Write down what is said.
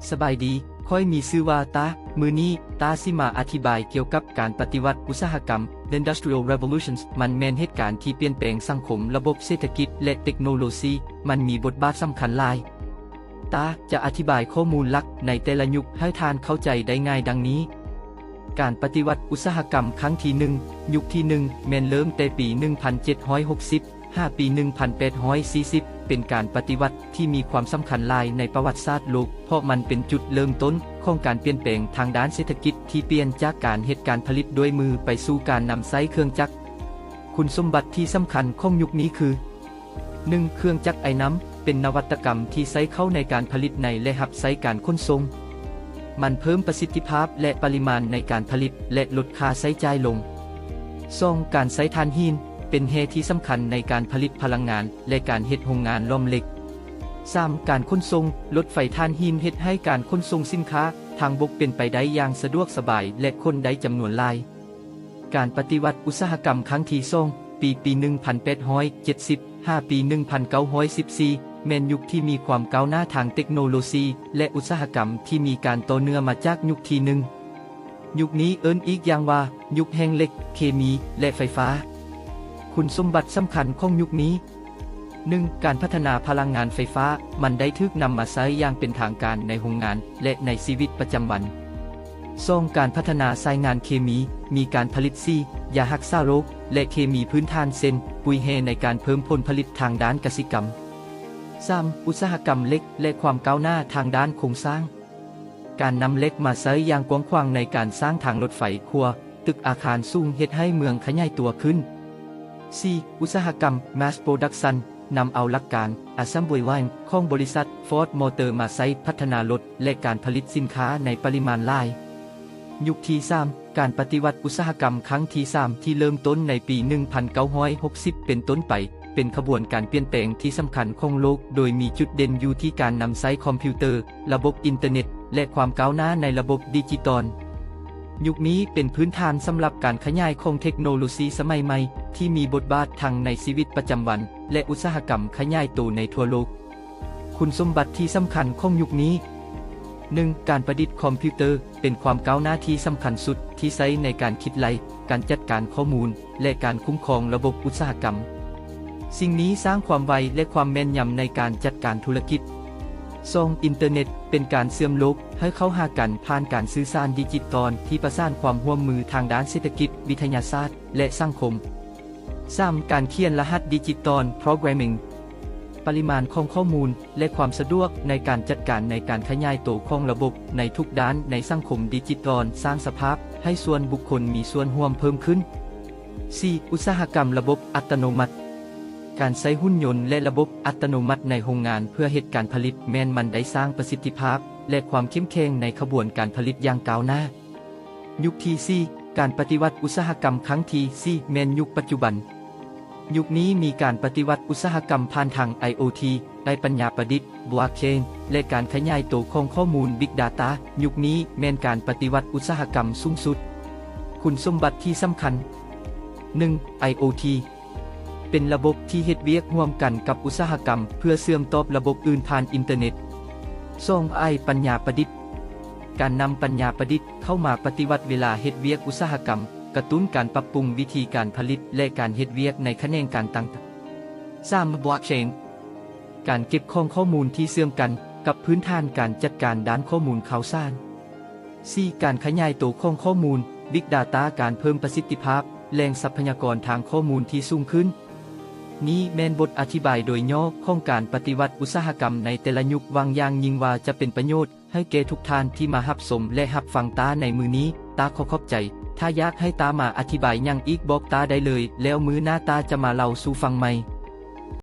ສະບາຍດີ, ຂ້ອຍມີຊື່ວ່າຕາ. ມື້ນີ້ຕາຊິມາອະທິບາຍກ່ຽວກັບການປະຕິວັດອຸດສາຫະກຳ, Industrial Revolutions. ມັນແມ່ນເຫດການທີ່ປ່ຽນແປງສັງຄົມ, ລະບົບເສດຖະກິດ ແລະ ເຕັກໂນໂລຊີ. ມັນມີບົດບາດສຳຄັນຫຼາຍ. ຕາຈະອະທິບາຍຂໍ້ມູນຫຼັກໃນແຕ່ລະຍຸກໃຫ້ທ່ານເຂົ້າໃຈໄດ້ງ່າຍດັ່ງນີ້. ການປະຕິວັດອຸດສາຫະກຳຄັ້ງທີໜຶ່ງ, ຍຸກທີໜຶ່ງ ແມ່ນເລີ່ມແຕ່ປີໜຶ່ງພັນເຈັດຮ້ອຍຫົກສິບ ຫາປີໜຶ່ງພັນແປດຮ້ອຍສີ່ສິບ ເປັນການປະຕິວັດທີ່ມີຄວາມສຳຄັນຫຼາຍໃນປະຫວັດສາດໂລກ, ເພາະມັນເປັນຈຸດເລີ່ມຕົ້ນຂອງການປ່ຽນແປງທາງດ້ານເສດຖະກິດທີ່ປ່ຽນຈາກການເຮັດການຜະລິດດ້ວຍມືໄປສູ່ການນຳໃຊ້ເຄື່ອງຈັກ. ຄຸນສົມບັດທີ່ສຳຄັນຂອງຍຸກນີ້ຄື, ໜຶ່ງ ເຄື່ອງຈັກໄອນ້ຳ ເປັນນະວັດຕະກຳທີ່ໃຊ້ເຂົ້າໃນການຜະລິດໃນ ແລະ ຮັບໃຊ້ການຂົນສົ່ງ. ມັນເພີ່ມປະສິດທິພາບ ແລະ ປະລິມານໃນການຜະລິດ ແລະ ລົດຄ່າໃຊ້ຈ່າຍລົງ. ສອງ ການໃຊ້ຖ່ານຫີນ ເປັນແຮ່ທີ່ສຳຄັນໃນການຜະລິດພະລັງງານ ແລະ ການເຮັດໂຮງງານຫຼອມເຫຼັກ. ສາມ ການຂົນສົ່ງ, ລົດໄຟຖ່ານຫີນເຮັດໃຫ້ການຂົນສົ່ງສິນຄ້າທາງບົກເປັນໄປໄດ້ຢ່າງສະດວກສະບາຍ ແລະ ຂົນໄດ້ຈຳນວນຫຼາຍ. ການປະຕິວັດອຸດສາຫະກຳຄັ້ງທີສອງ, ປີ ປີໜຶ່ງພັນແປດຮ້ອຍເຈັດສິບ ຫາປີໜຶ່ງພັນເກົ້າຮ້ອຍສິບສີ່ ແມ່ນຍຸກທີ່ມີຄວາມກ້າວໜ້າທາງເຕັກໂນໂລຊີ ແລະ ອຸດສາຫະກຳທີ່ມີການຕໍ່ເນື່ອງມາຈາກຍຸກທີໜຶ່ງ. ຍຸກນີ້ເອີ້ນອີກຢ່າງວ່າ ຍຸກແຫ່ງເຫຼັກ, ເຄມີ ແລະ ໄຟຟ້າ. ຄຸນສົມບັດສຳຄັນຂອງຍຸກນີ້, ໜຶ່ງ ການພັດທະນາພະລັງງານໄຟຟ້າ, ມັນໄດ້ຖືກນຳມາໃຊ້ຢ່າງເປັນທາງການໃນໂຮງງານ ແລະ ໃນຊີວິດປະຈຳວັນ. ສອງ ການພັດທະນາສາຍງານເຄມີ, ມີການຜະລິດສີ, ຢາຮັກສາໂລກ ແລະ ເຄມີພື້ນຖານເຊັ່ນ ປຸ໋ຍແຮ່ໃນການເພີ່ມຜົນຜະລິດທາງດ້ານກະສິກຳ. ສາມ ອຸດສາຫະກຳເຫຼັກ ແລະ ຄວາມກ້າວໜ້າທາງດ້ານໂຄງສ້າງ. ການນຳເຫຼັກມາໃຊ້ຢ່າງກວ້າງຂວາງໃນການສ້າງທາງລົດໄຟ, ຂົວ, ຕຶກອາຄານສູງເຮັດໃຫ້ເມືອງຂະຫຍາຍຕົວຂຶ້ນ. ສີ່ ອຸດສາຫະກຳ mass production ນຳເອົາຫຼັກການ assembly line ຂອງບໍລິສັດ Ford Motor ມາໃຊ້ພັດທະນາລົດ ແລະ ການຜະລິດສິນຄ້າໃນປະລິມານຫຼາຍ. ຍຸກທີສາມ ການປະຕິວັດອຸດສາຫະກຳຄັ້ງທີສາມ ທີ່ເລີ່ມຕົ້ນໃນປີໜຶ່ງພັນເກົ້າຮ້ອຍຫົກສິບເປັນຕົ້ນໄປ ເປັນຂະບວນການປ່ຽນແປງທີ່ສຳຄັນຂອງໂລກ, ໂດຍມີຈຸດເດັ່ນຢູ່ທີ່ການນຳໃຊ້ຄອມພິວເຕີ, ລະບົບອິນເຕີເນັດ ແລະ ຄວາມກ້າວໜ້າໃນລະບົບດິຈິຕອນ. ຍຸກນີ້ເປັນພື້ນຖານສຳລັບການຂະຫຍາຍຂອງເທັກໂນໂລຊີສະໄໝໃໝ່ ທີ່ມີບົດບາດທັງໃນຊີວິດປະຈຳວັນ ແລະ ອຸດສາຫະກຳຂະຫຍາຍໂຕໃນທົ່ວໂລກ. ຄຸນສົມບັດທີ່ສຳຄັນຂອງຍຸກນີ້, ໜຶ່ງ ການປະດິດຄອມພິວເຕີ ເປັນຄວາມກ້າວໜ້າທີ່ສຳຄັນສຸດທີ່ໃຊ້ໃນການຄິດໄລ່, ການຈັດການຂໍ້ມູນ ແລະ ການຄຸ້ມຄອງລະບົບອຸດສາຫະກຳ. ສິ່ງນີ້ສ້າງຄວາມໄວ ແລະ ຄວາມແມ່ນຍຳໃນການຈັດການທຸລະກິດ. ສອງ ອິນເຕີເນັດ ເປັນການເຊື່ອມໂລກໃຫ້ເຂົ້າຫາກັນຜ່ານການສື່ສານດິຈິຕອນທີ່ປະສານຄວາມຮ່ວມມືທາງດ້ານເສດຖະກິດ, ວິທະຍາສາດ ແລະ ສັງຄົມ. ສາມ ການຂຽນລະຫັດດິຈິຕອນ Programming. ປະລິມານຂອງຂໍ້ມູນ ແລະ ຄວາມສະດວກໃນການຈັດການໃນການຂະຫຍາຍໂຕຂອງລະບົບໃນທຸກດ້ານໃນສັງຄົມດິຈິຕອນ ສ້າງສະພາບໃຫ້ສ່ວນບຸກຄົນມີສ່ວນຮ່ວມເພີ່ມຂຶ້ນ. ສີ່ ອຸດສາຫະກຳລະບົບອັດຕະໂນມັດ. ການໃຊ້ຫຸ່ນຍົນ ແລະ ລະບົບອັດຕະໂນມັດໃນໂຮງງານເພື່ອເຮັດການຜະລິດ ແມ່ນມັນໄດ້ສ້າງປະສິດທິພາບ ແລະ ຄວາມເຂັ້ມແຂງໃນຂະບວນການຜະລິດຢ່າງກ້າວໜ້າ. ຍຸກທີສີ່ ການປະຕິວັດອຸດສາຫະກຳຄັ້ງທີສີ່ ແມ່ນຍຸກປັດຈຸບັນ. ຍຸກນີ້ມີການປະຕິວັດອຸດສາຫະກຳຜ່ານທາງ ໄອໂອທີ, ໄອປັນຍາປະດິດ, Blockchain ແລະ ການຂະຫຍາຍໂຕຂອງຂໍ້ມູນ Big Data. ຍຸກນີ້ແມ່ນການປະຕິວັດອຸດສາຫະກຳສູງສຸດ. ຄຸນສົມບັດທີ່ສຳຄັນ, ໜຶ່ງ ໄອໂອທີ ເປັນລະບົບທີ່ເຮັດວຽກຮ່ວມກັນກັບອຸດສາຫະກຳ ເພື່ອເຊື່ອມຕອບລະບົບອື່ນຜ່ານອິນເຕີເນັດ. ສອງ ໄອປັນຍາປະດິດ ການນຳປັນຍາປະດິດເຂົ້າມາປະຕິວັດເວລາເຮັດວຽກອຸດສາຫະກຳ, ກະຕຸ້ນການປັບປຸງວິທີການຜະລິດ ແລະ ການເຮັດວຽກໃນຂະແໜງການຕ່າງໆ. ສາມ Blockchain ການເກັບຂອງຂໍ້ມູນທີ່ເຊື່ອມກັນກັບພື້ນຖານການຈັດການດ້ານຂໍ້ມູນຂ່າວສານ. ສີ່ ການຂະຫຍາຍໂຕຂອງຂໍ້ມູນ Big Data ການເພີ່ມປະສິດທິພາບແຫຼ່ງຊັບພະຍາກອນທາງຂໍ້ມູນທີ່ສູງຂຶ້ນ. ນີ້ແມ່ນບົດອະທິບາຍໂດຍຫຍໍ້ຂອງການປະຕິວັດອຸດສາຫະກຳໃນແຕ່ລະຍຸກ. ຫວັງຢ່າງຍິ່ງວ່າຈະເປັນປະໂຫຍດໃຫ້ແກ່ທຸກທ່ານທີ່ມາຮັບຊົມ ແລະ ຮັບຟັງຕາໃນມື້ນີ້. ຕາຂໍຂອບໃຈ. ຖ້າຢາກໃຫ້ຕາມາອະທິບາຍຫຍັງອີກ ບອກຕາໄດ້ເລີຍ, ແລ້ວມື້ໜ້າຕາຈະມາເລົ່າສູ່ຟັງໃໝ່.